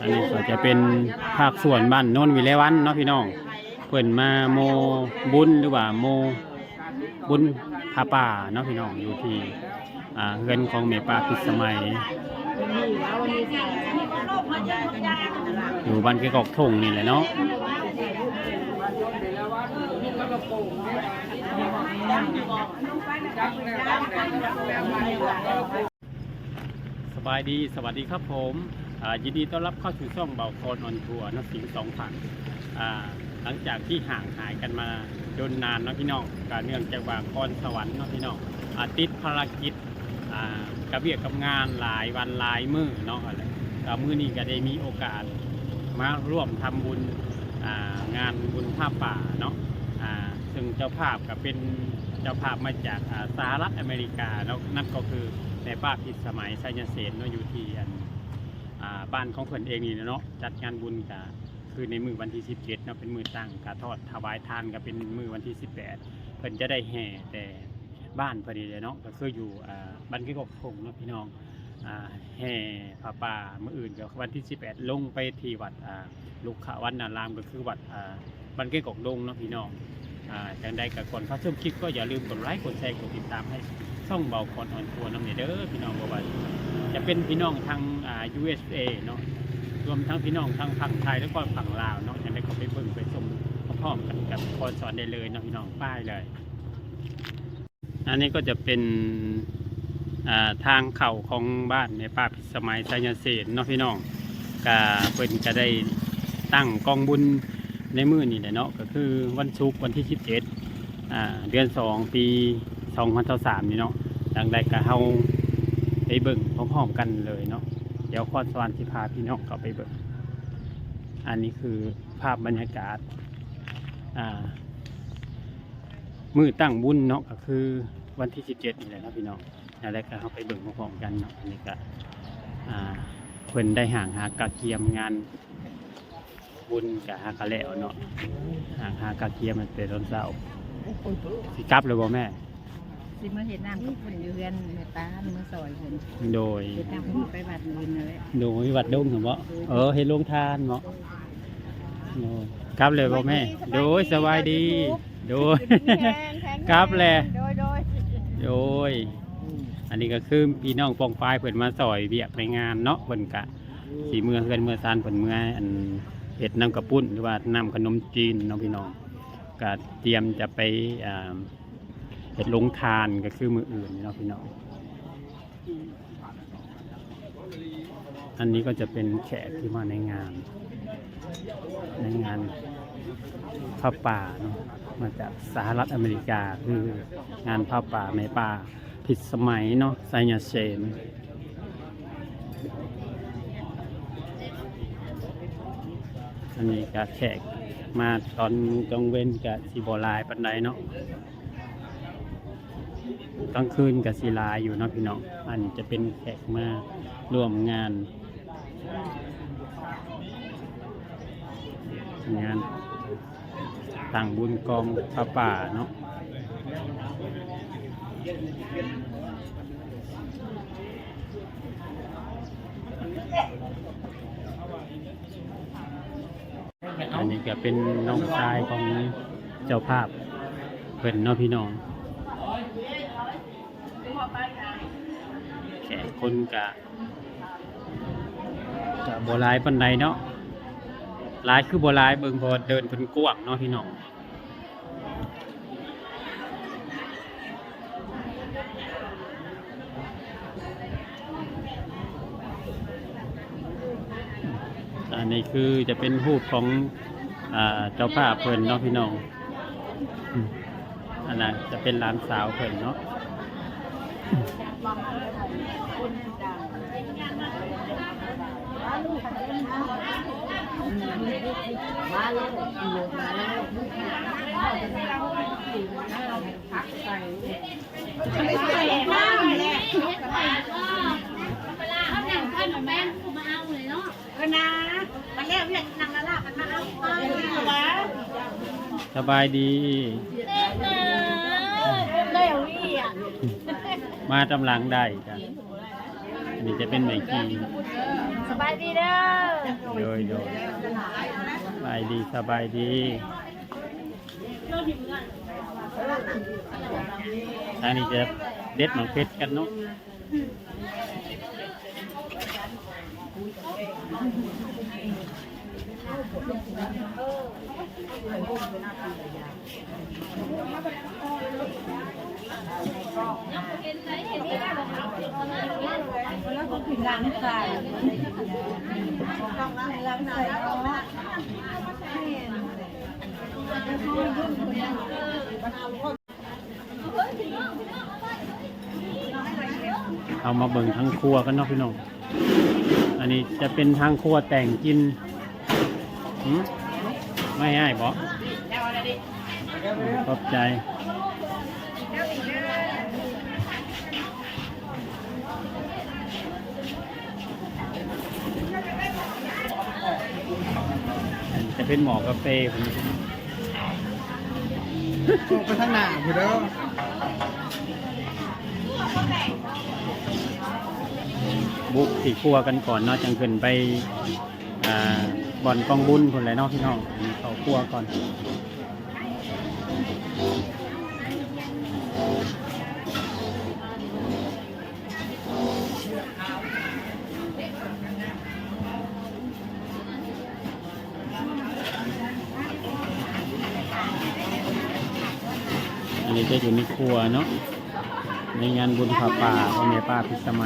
ອັນນີ້ກໍຈະເປັນພາກສ່ວນບ້ານໂນນວິໄລວັນເນາະພີ່ນ້ອງ ເພິ່ນມາໂມບຸນ ຫຼືວ່າໂມບຸນຜ້າປ່າເນາະພີ່ນ້ອງ ຢູ່ທີ່ ອ່າ ເຮືອນຂອງແມ່ປ້າພິດສະໄໝ ຢູ່ບ້ານແກ້ງກອກທົ່ງນີ້ແຫຼະເນາະ. ສະບາຍດີ ສະຫວັດດີຄັບຜົມ ອ່າ ຍິນດີຕ້ອນຮັບເຂົ້າສູ່ຊ່ອງເບົາຄອນອອນທົວເນາະ ສິງສອງພັນ ອ່າ ຫຼັງຈາກທີ່ຫ່າງຫາຍກັນມາດົນນານເນາະພີ່ນ້ອງ ກະເນື່ອງຈາກວ່າຄອນສະຫວັນເນາະພີ່ນ້ອງ ອ່າ ຕິດພາລະກິດ ອ່າ ກັບວຽກກັບງານຫຼາຍວັນຫຼາຍມື້ເນາະ ກະມື້ນີ້ກະໄດ້ມີໂອກາດມາຮ່ວມທຳບຸນ ອ່າ ງານບຸນຜ້າປ່າເນາະ ອ່າ ເຊິ່ງເຈົ້າພາບກະເປັນເຈົ້າພາບມາຈາກ ອ່າ ສະຫະລັດອາເມລິກາເນາະ ນັ້ນກໍຄືແມ່ປ້າພິດສະໄໝ ໄຊຍະເສນເນາະ ຢູ່ທີ່ອັນ ອ່າ ບ້ານຂອງເພິ່ນເອງນີ້ແຫຼະເນາະ ຈັດງານບຸນກະຄືໃນມື້ວັນທີສິບເຈັດເນາະ ເປັນມື້ຕັ້ງ ກະທອດຖວາຍທານກະເປັນມື້ວັນທີສິບແປດ ເພິ່ນຈະໄດ້ແຫ່ແຕ່ບ້ານເພິ່ນນີ້ແຫຼະເນາະ ກະຄືຢູ່ ອ່າ ບ້ານແກ້ງກອກທົ່ງເນາະພີ່ນ້ອງ ອ່າ ແຫ່ຜ້າປ່າມື້ອື່ນກະວັນທີສິບແປດ ລົງໄປທີ່ວັດ ອ່າ ລຸກຂະວັນນາລາມ ກະຄືວັດ ອ່າ ບ້ານແກ້ງກອກດົງເນາະພີ່ນ້ອງ. ອ່າ ຈັ່ງໃດກໍກ່ອນເຂົ້າຊົມຄລິບ ກໍຢ່າລືມກົດໄລ ກົດແຊ ກົດຕິດຕາມໃຫ້ຊ່ອງເບົາຄອນອອນທົວນຳແດ່ເດີພີ່ນ້ອງ ບໍ່ວ່າຈະເປັນພີ່ນ້ອງທາງ ອ່າ ຢູເອສເອເນາະ ລວມທັງພີ່ນ້ອງທາງຝັ່ງໄທ ແລະກໍຝັ່ງລາວເນາະ ຈັ່ງໃດກໍໄປເບິ່ງໄປຊົມພ້ອມໆກັນກັບຄອນສະຫວັນໄດ້ເລີຍເນາະພີ່ນ້ອງ ໄປເລີຍ. ອັນນີ້ກໍຈະເປັນ ອ່າ ທາງເຂົ້າຂອງບ້ານແມ່ປ້າພິດສະໄໝ ໄຊຍະເສນເນາະພີ່ນ້ອງ ກະເພິ່ນກະໄດ້ຕັ້ງກອງບຸນໃນມື້ນີ້ແຫຼະເນາະ ກະຄືວັນສຸກວັນທີສິບເຈັດ ອ່າ ເດືອນສອງ ປີສອງພັນຊາວສາມນີ້ເນາະ ຈັ່ງໃດກະເຮົາໄປເບິ່ງພ້ອມໆກັນເລີຍເນາະ ດຽວຄອນສະຫວັນຊິພາພີ່ນ້ອງເຂົ້າໄປເບິ່ງ. ອັນນີ້ຄືພາບບັນຍາກາດ ອ່າ ມື້ຕັ້ງບຸນເນາະ ກະຄືວັນທີສິບເຈັດນີ້ແຫຼະເນາະພີ່ນ້ອງ ແລ້ວກະເຮົາໄປເບິ່ງພ້ອມໆກັນເນາະ. ອັນນີ້ກະ ອ່າ ເພິ່ນໄດ້ຫ້າງຫາກະກຽມງານບຸນກະຫາກະແລ້ວເນາະ ຫ້າງຫາກະກຽມຕັ້ງແຕ່ຕອນເຊົ້າ. ຊິກັບແລ້ວບໍ່ແມ່? ຊິມາເຮັດນ້ຳກັບປຸ້ນຢູ່ເຮືອນແມ່ປ້າ ມາຊ່ອຍເພິ່ນ. ໂດຍ ເຮັດນ້ຳກັບປຸ້ນໄປວັດອື່ນນັ້ນແຫຼະ. ໂດຍ ວັດດົງຫັ້ນເບາະ? ໂດຍ ເອີ ເຮັດໂຮງທານເບາະ? ໂດຍ ກັບແລ້ວບໍ່ແມ່? ໂດຍ ສະບາຍດີ. ໂດຍ ກັບແລ້ວ. ໂດຍ ໂດຍ ໂດຍ. ອັນນີ້ກໍຄືພີ່ນ້ອງປ້ອງປາຍເພິ່ນມາຊ່ອຍວຽກໃນງານເນາະ ເພິ່ນກະຊິເມືອເຮືອນເມືອຊານ ເພິ່ນເມືອອັນເຮັດນ້ຳກະປຸ້ນ ຫຼືວ່ານ້ຳຂະໜົມຈີນເນາະພີ່ນ້ອງ ກະຕຽມຈະໄປ ອ່າ ເຮັດໂຮງທານ ກໍຄືມື້ອື່ນເນາະພີ່ນ້ອງ. ອັນນີ້ກໍຈະເປັນແຂກທີ່ມາໃນງານ ໃນງານຜ້າປ່າເນາະ ມາຈາກສະຫະລັດອາເມລິກາ ຄືງານຜ້າປ່າແມ່ປ້າພິດສະໄໝເນາະ ໄຊຍະເສນ. ອັນນີ້ກະແຂກມາຕອນກາງເວັນກະຊິບໍ່ຫຼາຍປານໃດເນາະ. ກາງຄືນກະຊິຫຼາຍຢູ່ເນາະພີ່ນ້ອງ. ອັນນີ້ຈະເປັນແຂກມາຮ່ວມງານ ງານຕັ້ງບຸນກອງຜ້າປ່າເນາະ. ອັນນີ້ກະເປັນນ້ອງຊາຍຂອງເຈົ້າພາບເພິ່ນເນາະພີ່ນ້ອງ. ແຂກຄົນກະ ກະບໍ່ຫຼາຍປານໃດເນາະ. ຫຼາຍຄືບໍ່ຫຼາຍ ເບິ່ງ ເພາະວ່າເດີ່ນເພິ່ນກວ້າງເນາະພີ່ນ້ອງ. ອັນນີ້ຄືຈະເປັນຮູບຂອງ ອ່າ ເຈົ້າພາບເພິ່ນເນາະພີ່ນ້ອງ. ອັນນັ້ນຈະເປັນຫຼານສາວເພິ່ນເນາະ. ເອີນາ ມັນແລ້ວວຽກນັ່ງລະລາບ ມັນມາເອົາ. ສະບາຍດີ. ມາຕາມຫຼັງໄດ້ຈ້ະ. ອັນນີ້ຈະເປັນແມ່ຈີ່. ສະບາຍດີເດີ. ໂດຍ ໂດຍ ສະບາຍດີ ສະບາຍດີ. ທາງນີ້ຈະເດັດໝາກເຜັດກັນເນາະ. ເຮົາມາເບິ່ງທາງຄົວກັນເນາະພີ່ນ້ອງ. ອັນນີ້ຈະເປັນທາງຄົວແຕ່ງກິນ. ຫືມ? ໄມ້ອ້າຍບໍ? ຂອບໃຈ. ຈະເປັນໝໍ້ກາເຟພຸ້ນ ອອກໄປທາງໜ້າພຸ້ນເດີ. ບຸກທີ່ຄົວກັນກ່ອນເນາະ ຈັ່ງຂຶ້ນໄປ ອ່າ ບ່ອນກອງບຸນພຸ້ນແຫຼະເນາະພີ່ນ້ອງ. ເຂົ້າຄົວກ່ອນ. ອັນນີ້ຈະຢູ່ໃນຄົວເນາະ ໃນງານບຸນຜ້າປ່າຂອງແມ່ປ້າພິດສະໄໝ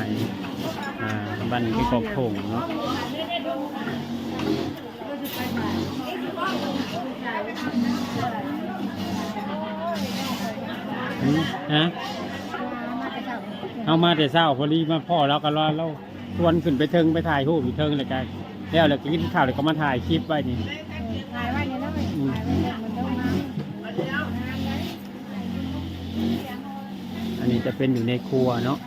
ອ່າ ບ້ານທີ່ກອກໂຂງເນາະ. ຫືມ? ຮະ? ເຮົາມາແຕ່ເຊົ້າ ພໍດີມາພໍ້ລາວກໍລາວ ລາວຊວນຂຶ້ນໄປເທິງ ໄປຖ່າຍຮູບຢູ່ເທິງ ແລ້ວກໍ ແລ້ວ ແລ້ວກໍກິນຂ້າວ ແລ້ວກໍມາຖ່າຍຄລິບໄວ້ນີ້ ເອີ ຖ່າຍໄວ້ນີ້ເນາະ ອືມ ຖ່າຍໄວ້ເດີ ມັນເດີມາ. ອັນນີ້ຈະເປັນຢູ່ໃນຄົວເນາະ.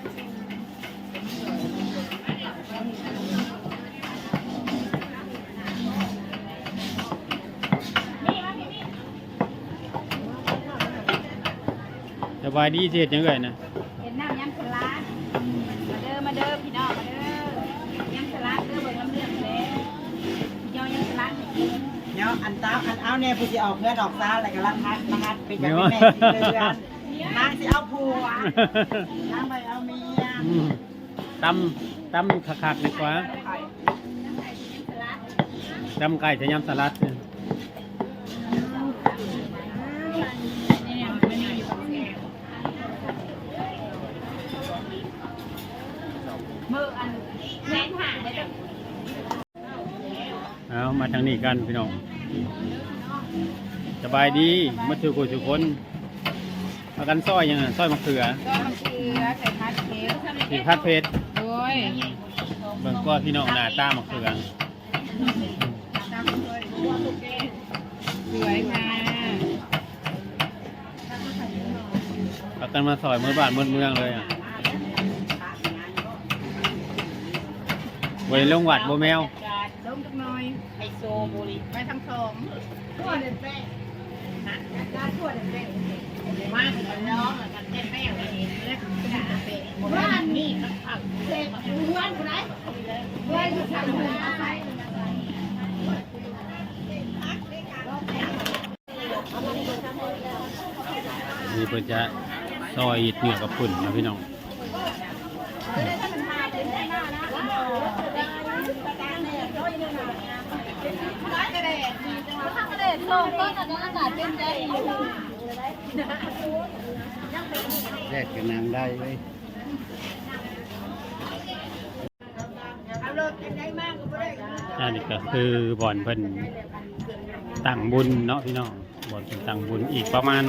ສະບາຍດີ ຊິເຮັດຫຍັງເອື້ອຍນະ? ເຮັດນ້ຳຍຳສະຫຼັດ. ອືມ ມາເດີ ມາເດີພີ່ນ້ອງ ມາເດີ ຍຳສະຫຼັດເດີ ເບິ່ງນ້ຳເລື່ອງແດ່ ຍໍຍຳສະຫຼັດໃຫ້ກິນ ຍໍອັນຕາ ອັນເອົາແດ່ ຜູ້ຊິອອກເຮືອນອອກຊານ ແລ້ວກໍລັກຮັກ ມາຮັກເປັນ ຢາກເປັນແມ່ສີເຮືອນ ນາງຊິເອົາຜົວ ນາງບໍ່ເອົາເມຍ. ອືມ ຕຳ ຕຳຄັກໆ ດີກວ່າ ຕຳໄກ່ໃສ່ຍຳສະຫຼັດ. ມື້ອັນແມ່ນຫາໄດ້ ເອົາ ມາທາງນີ້ກັນພີ່ນ້ອງ ສະບາຍດີໝົດທຸກຜູ້ທຸກຄົນ. ພາກັນຊອຍຫຍັງ? ຊອຍມະເຂືອ ຊອຍມະເຂືອ ໃສ່ຜັດເຜັດ ຊິຜັດເຜັດ. ໂດຍ ເບິ່ງກ່ອນພີ່ນ້ອງ ໜ້າຕາມະເຂືອ ສວຍງາມ. ພາກັນມາຊອຍໝົດບ້ານໝົດເມືອງເລີຍອະ. ບໍ່ໄດ້ລົງວັດບໍ່ແມວ? ລົງຈັກໜ່ອຍ ໄປໂຊບຸຣີ ໄປທັງສອງ. ທົ່ວເດືອນແປດ ຮະ? ທົ່ວເດືອນແປດ ມາຊິກັນນ້ອງກັນແທ້ໆ ເລີຍ ເລີຍ ເລີຍ ນີ້ ເສກເຮືອນຜູ້ໃດ ເຮືອນຢູ່ໃສ? ນີ້ເພິ່ນຈະຊອຍເຮັດເນື້ອກັບເພິ່ນນະພີ່ນ້ອງ. ແດດກໍນັ່ງໄດ້ເວີຍ. ອັນນີ້ກໍຄືບ່ອນເພິ່ນຕັ້ງບຸນເນາະພີ່ນ້ອງ ບ່ອນເພິ່ນຕັ້ງບຸນ. ອີກປະມານ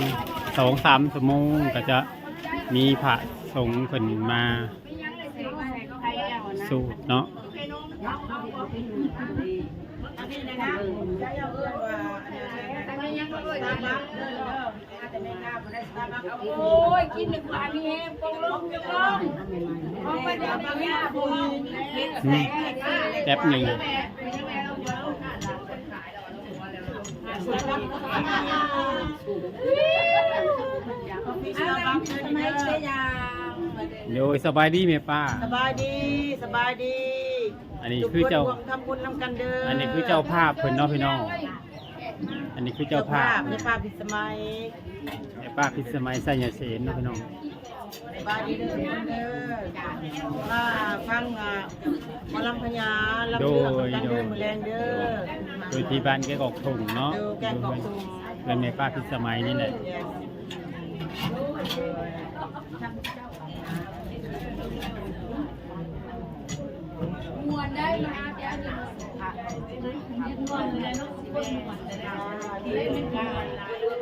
ສອງສາມຊົ່ວໂມງ ກໍຈະມີພະສົງເພິ່ນມາສູດເນາະ. ໂອ້ຍ ກິນດີກວ່າ ມີແຮງ ປົງລົງ ປົງລົງ ຂອງເພິ່ນເອົາມາເຮັດ ອືມ ແປັບໜຶ່ງ. ໂດຍ ສະບາຍດີແມ່ປ້າ. ສະບາຍດີ ສະບາຍດີ. ອັນນີ້ຄືເຈົ້າ ທຸກຄົນຮ່ວມທຳບຸນນຳກັນເດີ. ອັນນີ້ຄືເຈົ້າພາບເພິ່ນເນາະພີ່ນ້ອງ. ອັນນີ້ຄືເຈົ້າພາບ ເຈົ້າພາບແມ່ປ້າພິດສະໄໝ ແມ່ປ້າພິດສະໄໝ ໄຊຍະເສນເນາະພີ່ນ້ອງ. ສະບາຍດີເດີ ມາຟັງ ອ່າ ໝໍລຳພະຍາລຳເລື່ອງນຳກັນເດີ ໂດຍ ມື້ແລງເດີ. ໂດຍ ໂດຍທີ່ບ້ານແກ້ງກອກທົ່ງເນາະ ເດີ ແກ້ງກອກທົ່ງ ເຮືອນແມ່ປ້າພິດສະໄໝນີ້ແຫຼະ. ມ່ວນໄດ໋ ມາແຕ່ອັນນີ້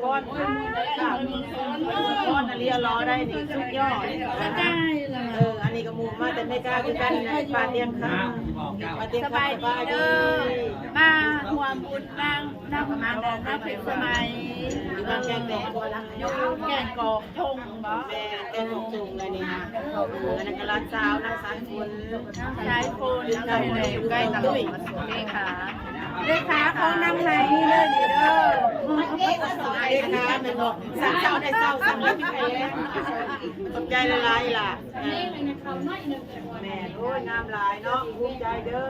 ກ່ອນ ກ່ອນ ອັນນີ້ລໍໄດ້ນີ້ ສຸດຍອດ. ເອີ ອັນນີ້ກໍໝູ່ມາແຕ່ເມກາຄືກັນ ປ້າຕຽງຄຳ ປ້າຕຽງຄຳ ສະບາຍດີເດີ ສະບາຍດີ ມາຮ່ວມບຸນນຳ ນຳ ນຳ ນຳເພິ່ນສະໄໝ ຢູ່ບ້ານແກ້ງກອກ ຢູ່ແກ້ງກອກທົ່ງບໍ? ແມ່ນ ແກ້ງກອກທົ່ງແຫຼະນີ້. ອັນນັ້ນກໍຫຼານສາວ ນາງສາຍຝົນ ນາງສາຍຝົນ ຢູ່ໃກ້ຕະຫຼອດ ເລຂາ ເລຂາຂອງນາງໄນນີ້ເດີ ນີ້ເດີ ເລຂາແມ່ນບໍ່? ສັ່ງເຊົາໄດ້ເຊົາ ສັ່ງແລ້ວມີແຂກ ຂອບໃຈຫຼາຍໆ ອີ່ຫຼ້າ. ແມ່ນ ໂອ້ຍ ງາມຫຼາຍເນາະ ພູມໃຈເດີ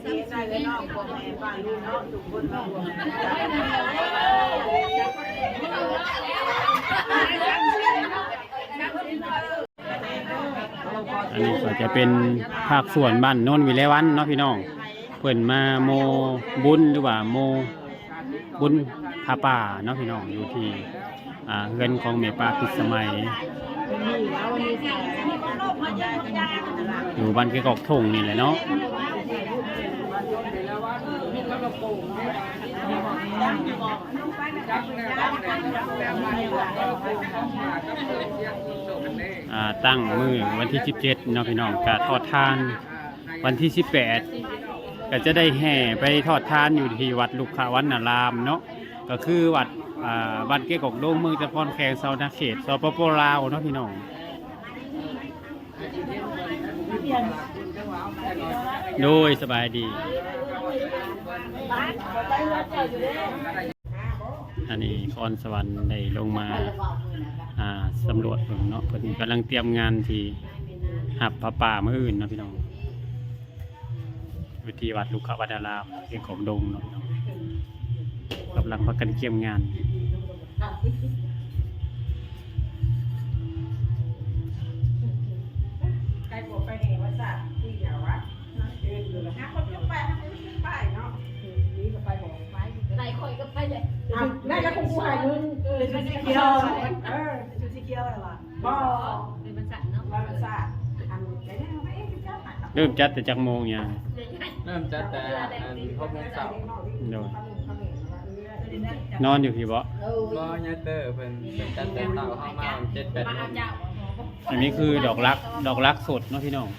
ດີໃຈເລີຍເນາະ ພວກແມ່ປ້າລຸງເນາະ ທຸກຄົນມາຮ່ວມ. ອັນນີ້ກໍຈະເປັນພາກສ່ວນບ້ານໂນນວິໄລວັນເນາະພີ່ນ້ອງ ເພິ່ນມາໂມບຸນ ຫຼືວ່າໂມບຸນຜ້າປ່າເນາະພີ່ນ້ອງ ຢູ່ທີ່ ອ່າ ເຮືອນຂອງແມ່ປ້າພິດສະໄໝ ຢູ່ບ້ານແກ້ງກອກທົ່ງນີ້ແຫຼະເນາະ. ອ່າ ຕັ້ງມື້ວັນທີສິບເຈັດເນາະພີ່ນ້ອງ ກະທອດທານ ວັນທີສິບແປດ ກໍຈະໄດ້ແຫ່ໄປທອດທານຢູ່ທີ່ວັດລຸກຂະວັນນາລາມເນາະ ກໍຄືວັດ ອ່າ ບ້ານແກ້ງກອກດົງ ເມືອງຈຳພອນ ແຂວງສະຫວັນນະເຂດ ສປປ ລາວເນາະພີ່ນ້ອງ. ໂດຍ ສະບາຍດີ. ອັນນີ້ຄອນສະຫວັນໄດ້ລົງມາ ອ່າ ສຳຫຼວດເບິ່ງເນາະ ເພິ່ນກຳລັງຕຽມງານທີ່ຮັບຜ້າປ່າມື້ອື່ນເນາະພີ່ນ້ອງ ຢູ່ທີ່ວັດລຸກຂະວັນນາລາມ ແຂວງກອກດົງເນາະ ກຳລັງພາກັນກຽມງານ. ໄກ່ບໍ່ໄປແດ່ວ່າຊະ ທີ່ດຽວວະ ເອີ ຫາຄົນໄປ ຫາຄົນໄປເນາະ ນີ້ກໍໄປບໍ່ໄປ ໄປ ຂ້ອຍກໍໄປແຫຼະ ອ້າວ ໄດ້ແລ້ວ ຄົນຜູ້ໃຫ້ເງິນ ເອີ ຊຸດສີຂຽວ ເອີ ຊຸດສີຂຽວແລ້ວວ່າ ບໍ່ ເປັນວັນຈັນເນາະ ວັນຈັນ ອັນ ເລີ່ມຈັດແຕ່ຈັກໂມງຫຍັງ? ເລີ່ມຈັດແຕ່ ອັນ ຫົກໂມງເຊົ້າ. ໂດຍ ນອນຢູ່ພີ້ບໍ? ບໍ່ ຍາຍເຕີເພິ່ນ ເພິ່ນຈັດແຕ່ເຊົ້າ ເຮົາມາເຈັດແປດໂມງ. ອັນນີ້ຄືດອກລັກ ດອກລັກສົດເນາະພີ່ນ້ອງ.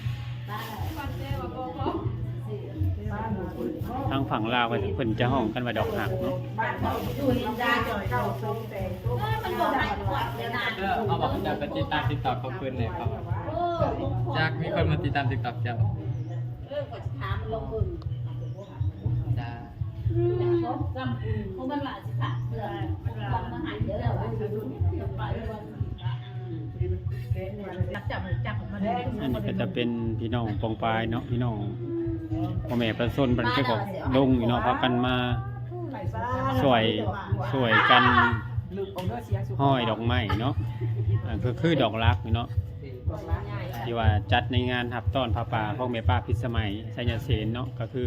ທາງຝັ່ງລາວເພິ່ນຈະຮ້ອງກັນວ່າດອກຮັກເນາະ. ເອີ ເຮົາບອກເຈົ້າໄປຕິດຕາມຕິກຕັອກຂອງເພິ່ນແດ່ ເຂົາວ່າ ຢາກມີຄົນມາຕິດຕາມຕິກຕັອກເຈົ້າ. ເອີ ຂ້ອຍຊິຖາມລອງເບິ່ງ. ຈ້າ. ອັນນີ້ກໍຈະເປັນພີ່ນ້ອງປ້ອງປາຍເນາະ ພີ່ນ້ອງພໍ່ແມ່ປະຊາຊົນບ້ານແກ້ງກອກດົງເນາະ ພາກັນມາຊ່ວຍ ຊ່ວຍກັນຮ້ອຍດອກໄມ້ເນາະ ອັນຄື ຄືດອກລັກເນາະ ທີ່ວ່າຈັດໃນງານຮັບຕ້ອນຜ້າປ່າຂອງແມ່ປ້າພິດສະໄໝ ໄຊຍະເສນເນາະ ກໍຄື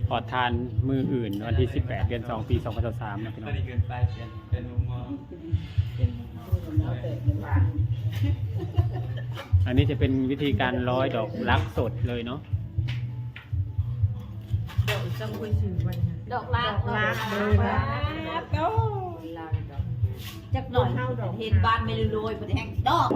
ທອດທານມື້ອື່ນ ວັນທີສິບແປດ ເດືອນສອງ ປີສອງພັນຊາວສາມເນາະ ພີ່ນ້ອງ. ອັນນີ້ຈະເປັນວິທີການຮ້ອຍດອກລັກສົດເລີຍເນາະ. ດອກລັກ ດອກລັກ ດອກລັກ ໂອ້ ຈັກໜ້ອຍເຫັນບານແມ່ນໂລຍ ບໍ່ໄດ້ແຮງດອກ.